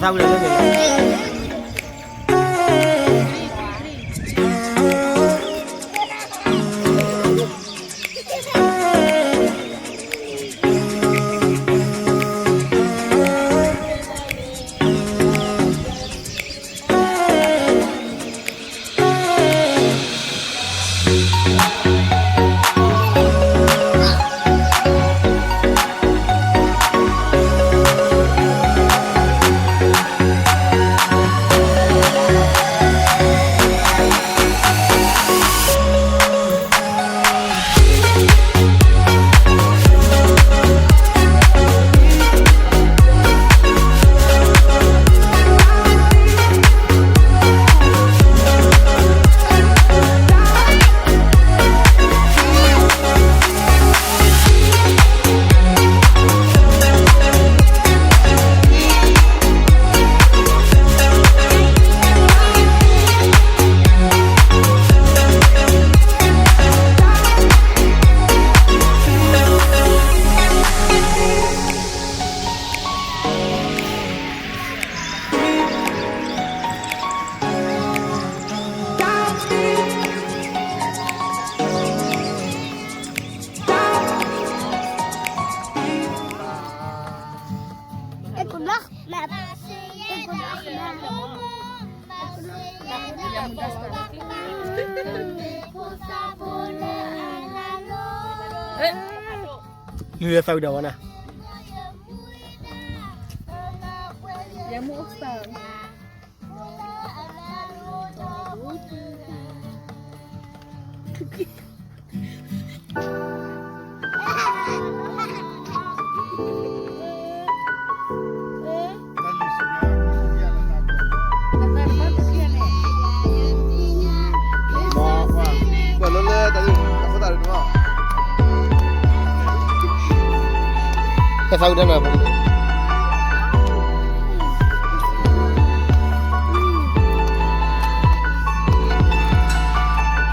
နုၤလၢသးဝံၣ်ဒီးဝဲနၤ ကသးဝံၣ်တ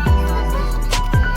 ၢ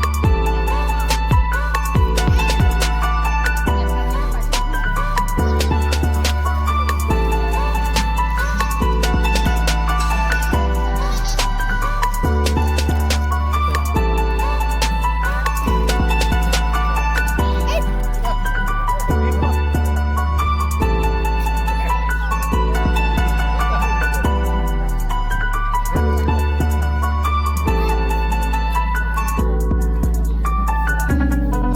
်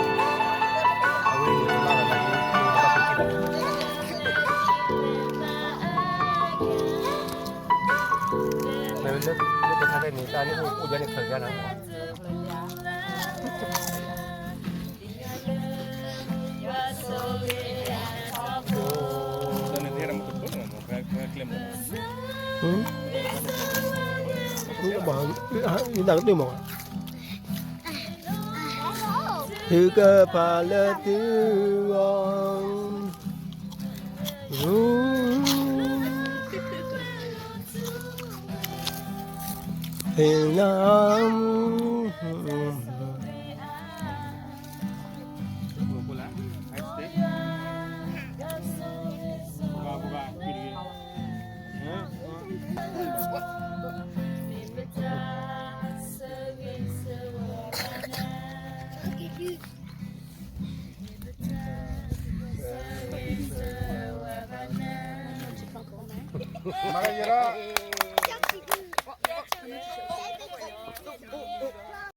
နၤ လၢပထါတဲန့ၣ် တၢ်န့ၣ်အိၣ်ယါန့ၣ်ချၢးယါနၤ ယနၢ်ကတၢၢ်မး သုကဖးလၢသုဂီၢ် ဖဲလၢ မၤကယဲၢ်